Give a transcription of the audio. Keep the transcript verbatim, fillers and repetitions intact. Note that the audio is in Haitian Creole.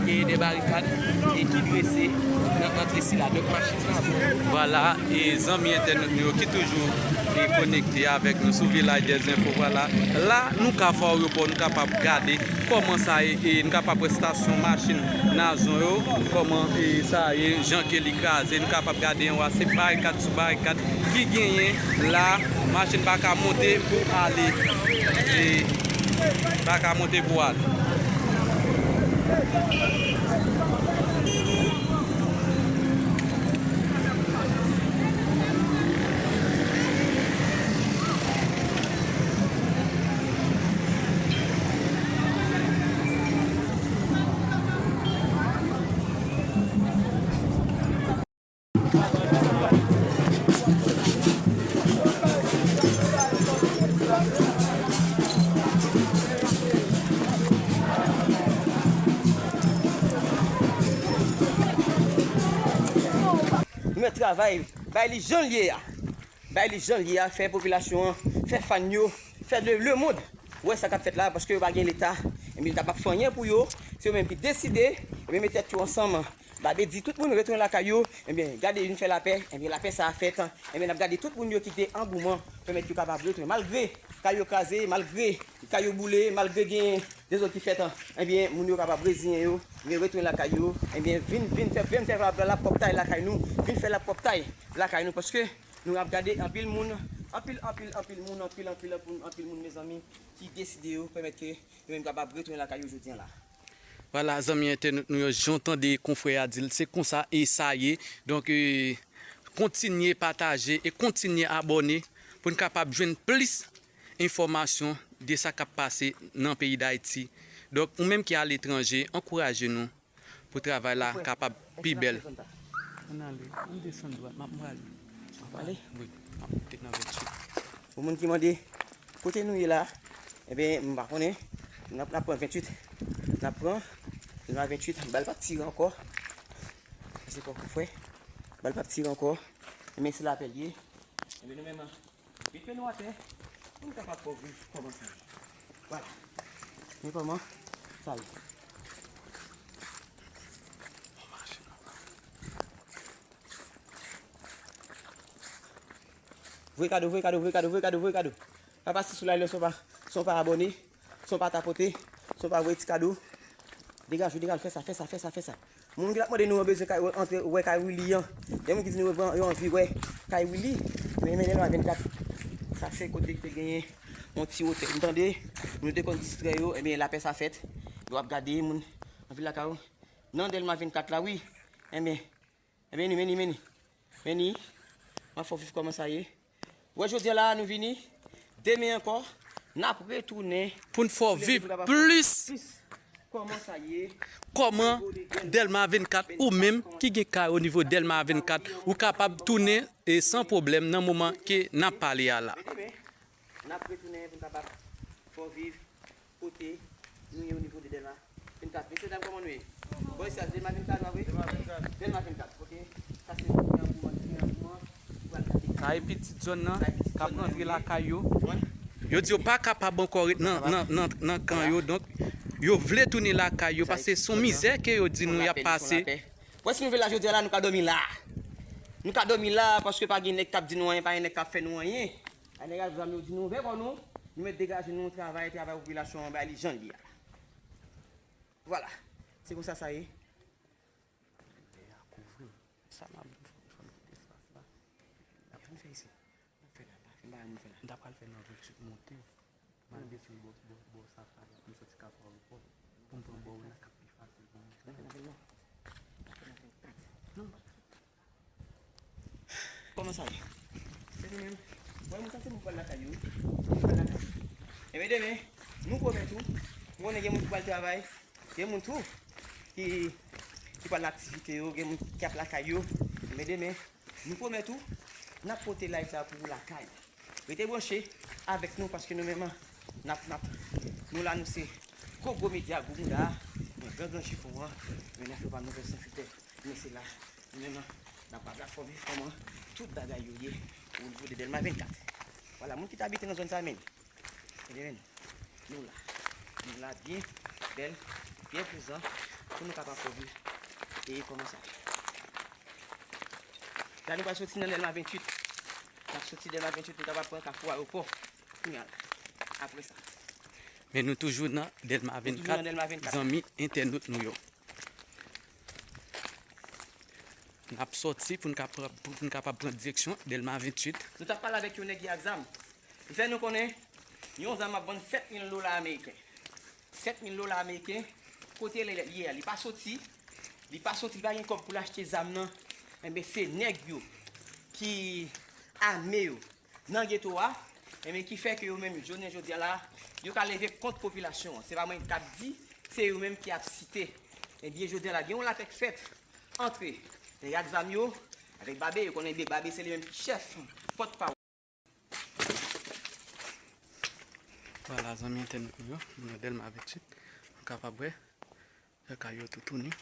E de barikad e ki drese nan antre sila. Donk, machin sa. Vwala, e zanmi entènot nou yo ki toujou e konekte avèk nou sou Vilaj dèz Enfo, vwala. La, nou ka fè w repò, nou kapab gade kòman sa ye, e nou kapab wè estasyon machin Nazon yo, kòman e sa ye, jan ke li kraze, nou kapab gade anwa, se barikad sou barikad ki genyen la, machin pa ka monte pou ale. E pa ka monte pou al. Nou mèt travay, bay li jan l ye a. Bay li jan l ye a, fè popilasyon an, fè fan yo, fè le, lemonn wè sa k ap fèt la, paske yo pa gen Leta, ebyen Leta p ap fè anyen pou yo, se yo menm ki deside, ebyen met tèt yo ansanm, ba, di tout moun retounen lakay yo, ebyen gade vin fè lapè, ebyen lapè sa a fèt, ebyen n ap gade tout moun yo ki te an gouman, pèmèt yo kapab retounen, malgre kay yo kraze, malgre kay yo boule, malgre gen dezòd ki fèt, ebyen moun yo kapab reziyen yo, ebyen retounen lakay yo, ebyen vin, vin fè, vin fè lapwòptay lakay nou, vin fè lapwòptay lakay nou, paske nou ap gade anpil moun, anpil, anpil, anpil moun, anpil, anpil, anpil, anpil moun, mezanmi, ki deside yo pèmèt ke yo menm kapab retounen lakay yo jodi a la. Vwala, zanmi entènot nou yo, jan w tande konfrè a di l, se konsa e sa ye. Donk, e, kontinye pataje e kontinye abòne pou n kapab jwenn plis enfòmasyon de sa k ap pase nan peyi Dayiti. Donk, ou menm ki aletranje, ankouraje nou pou travay la kapab pi bèl. Ann ale, ann desann dwat, m ap prale. M ap prale? Wi, m ap moute nan venntuit. Pou moun ki mande kote nou ye la, ebyen, m pa konnen. N ap, n ap pran venntuit. N ap pran, n a venntuit, bal p ap tire ankò. Se pòk ou fè. Bal p ap tire ankò. Ebyen, se lapè l ye. Ebyen, nou menm, met pye nou atè, pou n kapab fè w viv kòman sa ye. Vwala. Men kòman sa ye. Voye kado, voye kado, voye kado, voye kado, voye kado. Pa pase sou la, lè son pa, son pa abòne. Son pa tapote, son pa voye ti kado. Degaje w, degaje w, fè sa, fè sa, fè sa, fè sa. Moun ki t ap mande nou, yo bezwen kay, antre, wè kay Willy an. Gen moun ki di nou, yo, yo anvi wè kay Willy. Men, men, Dèlma vennkat, sa se kote ki te genyen yon ti wotè. M tande, nou te konn distrè yo, ebyen, lapè sa fèt. Yo ap gade moun anvi lakay ou. Nan Dèlma vennkat la, wi. Ebyen, Ebyen, ni, men ni, men ni. Men ni. M ap fè w viv kòman sa ye. Wè, jodi a la, nou vini. Demen ankò, n ap retounen pou n fè w viv plis kòman sa ye. Kòman Dèlma vennkat, ou menm ki gen kay onivo Dèlma vennkat, ou kapab tounen e san pwoblèm nan moman ke n ap pale a la. Men demen, n ap retounen pou n kapab fè w viv kote nou ye onivo de Dèlma vennkat. Mesye dam, kòman nou ye? Bò isi a, Dèlma vennkat, pa vre? Dèlma vennkat, ok. Sa se premye angouman, premye angouman. Sa e pitit zòn nan k ap rantre lakay yo. Yo di yo pa kapab ankò ret nan, nan, nan, nan kan yo. Donk, yo vle tounen lakay yo, paske se yon mizè ke yo di nou y ap pase. Wè, si nou vle la, jodi a la, nou ka dòmi la. Nou ka dòmi la, paske pa gen nèg k ap di nou anyen, pa gen nèg k ap fè nou anyen. A nèg ak zam yo di nou ouvè kò nou, nou mèt degaje nou, travay, travay popilasyon an, bay li jan l ye a. Vwala, se konsa sa ye. Dèyè a kouvri. Sa n ap fè, espas la. N ap fè isi. N ap fè la, n ap fè la. M ta pral fè nan venntuit monte. M al desann bò, bò, bò Safari pou m soti Kafou Ayewopò. Pou m pran bò Onak k ap pi fasil pou mwen. Non. Kòman sa ye? Se li menm. Wè, moun sa se moun pral lakay yo. Moun pral lakay yo. Ebyen, demen, nou pwomèt ou, nou konnen gen moun ki pral travay, gen moun tou ki, ki pral nan aktivite yo, gen moun ki ap lakay yo. Men demen, nou pwomèt ou, n ap pote live la pou ou lakay ou. Rete branche avèk nou, paske nou menm, n ap, n ap, nou la, nou se gwo gwo medya, gwo mouda, men gran gran jipon an, men n ap fè pa nouvèl san filtè, men se la, nou menm, n ap, n ap fè w viv kòman tout bagay yo ye o nivo de Dèlma vennkat. Vwala, moun ki t abite nan zòn sa, men, ebyen, men, nou la, nou la byen bèl, byen prezan pou nou kapab kouvri e kòmanse. La nou pral soti nan Dèlma venntuit. N ap soti Dèlma venntuit, nou kapab pran Kafou Ayewopò. Kounye a, apre sa. Men nou toujou nan Dèlma vennkat, zanmi entènot nou yo. N ap sòti pou n kapab, pou n kapab pran direksyon Dèlma venntuit. Nou t ap pale avèk yon nèg ki ak zam. Li fè nou konnen yon zam ap vann sèt mil dola ameriken. Sèt mil dola ameriken, kote l ye a? Li pa soti, li pa soti, li pa gen kòb pou l achte zam nan. Enben, se nèg yo ki ame yo nan geto a, enben, ki fè ke yo menm, jounen jodi a la, yo ka leve kont popilasyon an. Se pa mwen k ap di, se yo menm ki ap site. Ebyen, jodi a la, gen yon latè k fèt antre nèg ak zam yo, avèk Babe, yo konnen Babe se li menm ki chèf, pòtpawòl. Vwala, zanmi entènot nou yo, nou nan Dèlma venntuit, nou kapab wè, kay yo tou tounen.